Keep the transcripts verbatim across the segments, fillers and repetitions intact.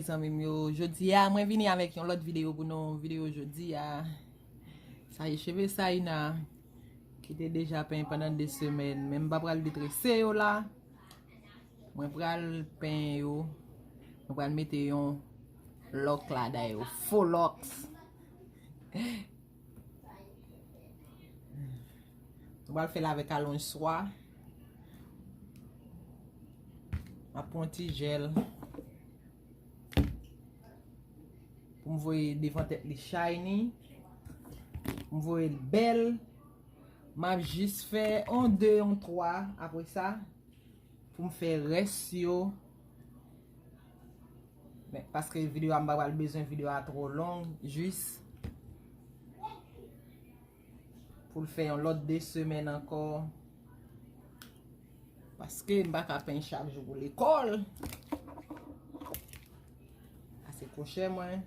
Zanmi m yo, jodi a mwen vini avèk yon lòt videyo pou nou. Videyo jodi a, sa e cheve Saïna ki te deja penyen pandan de semèn, men m pa pral detrese yo la. Mwen pral penyen yo. Mwen pral mete yon lòk ladan yo, fo lòks. Nou pral fè l avèk alonj swa. M ap pran ti jèl pou m voye devan tèt li shiny, pou m voye l bèl. M ap jis fè yon de, yon twa. Apre sa, pou m fè rès yo. Men, paske videyo a, m pa pral bezwen videyo a twò long, jis pou l fè yon lòt de semèn ankò. Paske m pa ka penyen chak jou pou lekòl. Sa se kwochè mwen.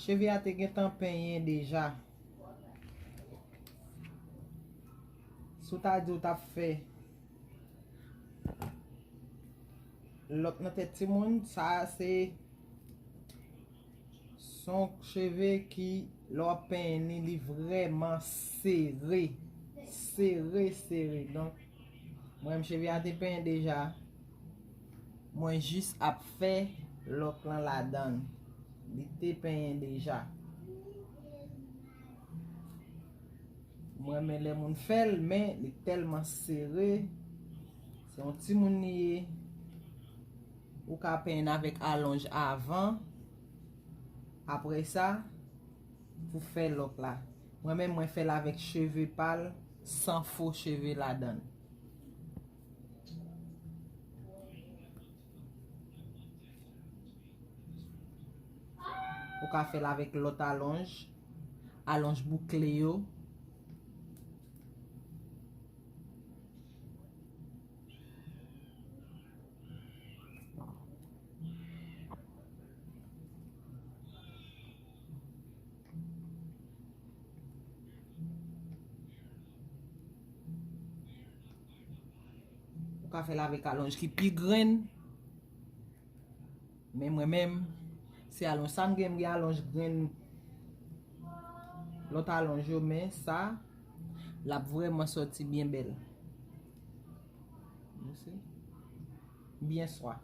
Cheve a te gentan penyen deja. Si w ta di w t ap fè lòk nan tèt timoun, sa a se, se yon cheve ki, lè w ap penyen li, li vrèman sere. Sere, sere. Donk, mwen menm cheve a te penyen deja. Mwen jis ap fè lòk lan ladan l. Li te penyen deja. Mwen renmen lè moun fè l, men li tèlman sere. Se yon timoun li ye. Ou ka penyen avèk alonj avan. Apre sa, pou fè lòk la. Mwen menm, mwen fè l avèk cheve pa l, san fo cheve ladan l. Ou ka fè l avèk lòt alonj, alonj boukle yo. Ou ka fè l avèk alonj ki pi grenn. Men mwen menm, se alonj sa m gen, m gen alonj grenn lòt alonj yo, men sa, l ap vrèman sòti byen bèl. You see? Byen swa.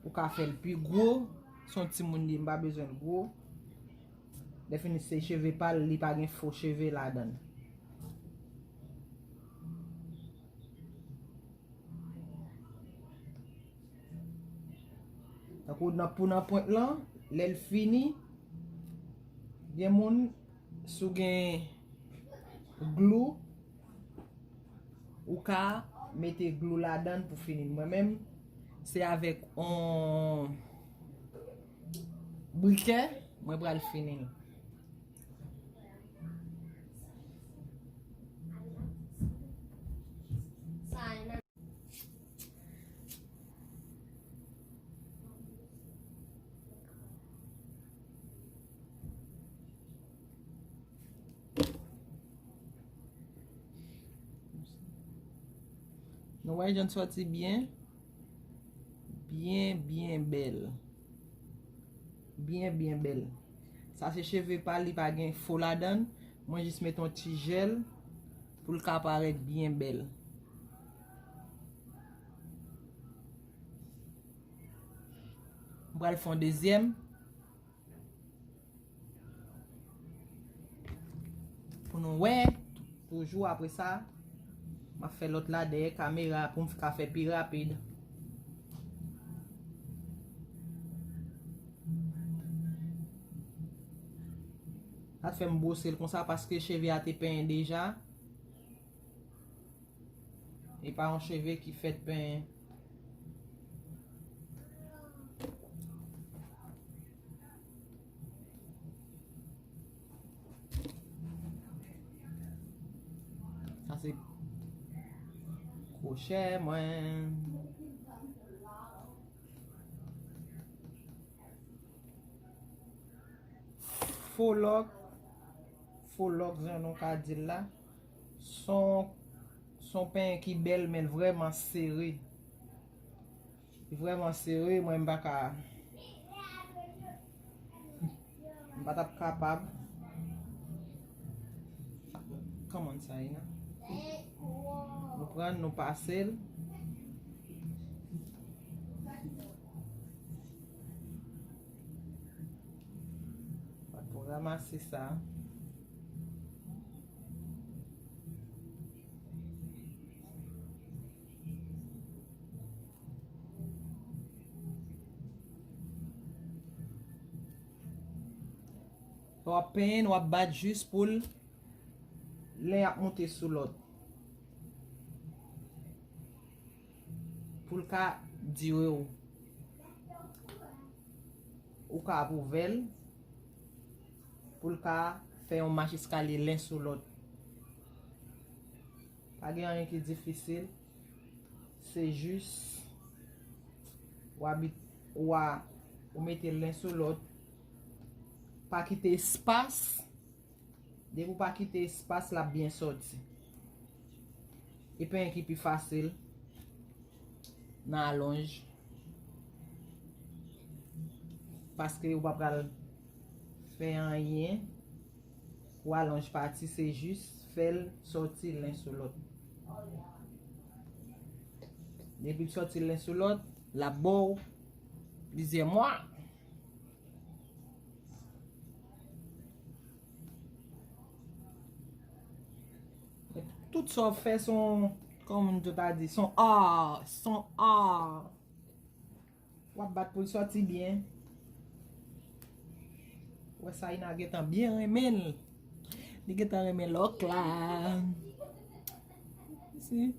Ou ka fè l pi gwo, se yon timoun li ye, m pa bezwen l gwo. Lè fini se cheve pa l, li pa gen fo cheve ladan l. Tankou nan, pou nan pwent lan, lè l fini, gen moun, si w gen glou, ou ka mete glou ladan l pou fini l. Mwen menm, se avèk yon brikè, mwen pral fini l. Nou wè jan l sòti byen? Byen, byen bèl. Byen, byen bèl. Sa se cheve pa l, li pa gen fo ladan l. Mwen jis met yon ti jèl pou l ka parèt byen bèl. M pral fè yon dezyèm. Pou nou wè, toujou apre sa, m ap fè lòt la dèyè kamera pou m ka fè pi rapid. Sa t fè m bwose l konsa paske cheve a te penyen deja. E pa yon cheve ki fèt penyen. Chè mwen. Fo lòk, fo lòk, jan nou ka di l la. Se yon, se yon penyen ki bèl, men l vrèman sere. Li vrèman sere, mwen m pa ka, m pa t ap kapab. Kòman sa ye, non? Nou pran, nou pase l. Pou ranmase sa. W ap penyen, w ap bat jis pou l, len ap moute sou lòt. Pou l ka dire w. Ou ka ap ouvè l. Pou l ka fè yon mach eskalye len sou lòt. Pa gen anyen ki difisil. Se jis w abit-, w a, ou mete len sou lòt. Pa kite espas. Depi w pa kite espas, l ap byen sòti. E penyen ki pi fasil nan alonj. Paske ou pa pral fè anyen pou alonj pati, se jis fè l sòti len sou lòt. Depi l sòti len sou lòt, l ap ba w plizyè mwa. Tout sa w fè se yon, kòman moun ta di, se yon art, se yon art. W ap bat pou l sòti byen. Wè Saïna gentan byen renmen l. Li gentan renmen lòk la. Si.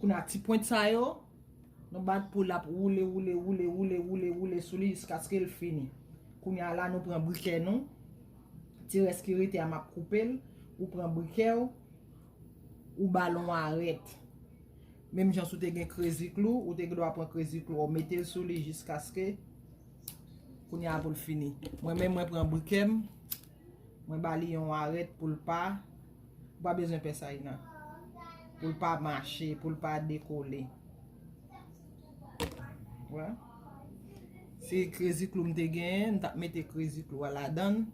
Kounye a ti pwent sa yo, nou bat pou l ap woule, woule, woule, woule, woule, woule sou li jiskaske l fini. Kounye a la, nou pran brikè nou. Ti rès ki rete a, m ap koupe l. Ou pran brikè w, ou ba l yon arèt. Menm jan si w te gen crazy glue, ou te gen dwa pran crazy glue, ou mete l sou li jiskaske kounye a pou l fini. Mwen menm, mwen pran brikè m, mwen ba li yon arèt pou l pa, ou pa bezwen pè Saïna. Pou l pa mache, pou l pa dekole. Wè. Si crazy glue m te genyen, m t ap mete crazy glue a ladan l.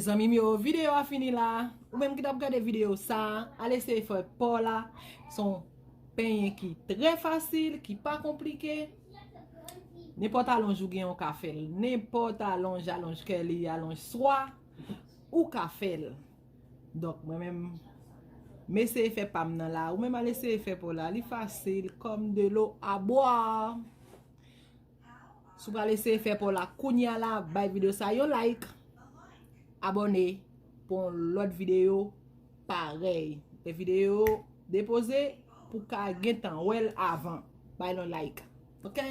Zanmi m yo, videyo a fini la. Ou menm ki t ap gade videyo sa, al eseye fè pa w la. Se yon penyen ki trè fasil, ki pa konplike. Nenpòt alonj ou gen, ou ka fè l. Nenpòt alonj, alonj kèli, alonj swa, ou ka fè l. Donk, mwen menm, m eseye fè pa m nan la. Ou menm al eseye fè pa w la. Li fasil, comme de l'eau à boire. Si w pral eseye fè pa w la kounya la, bay videyo sa yon like, abòne pou yon lòt videyo parèy. Lè videyo depoze, pou w ka gentan wè l avan. Bay yon like. Ok?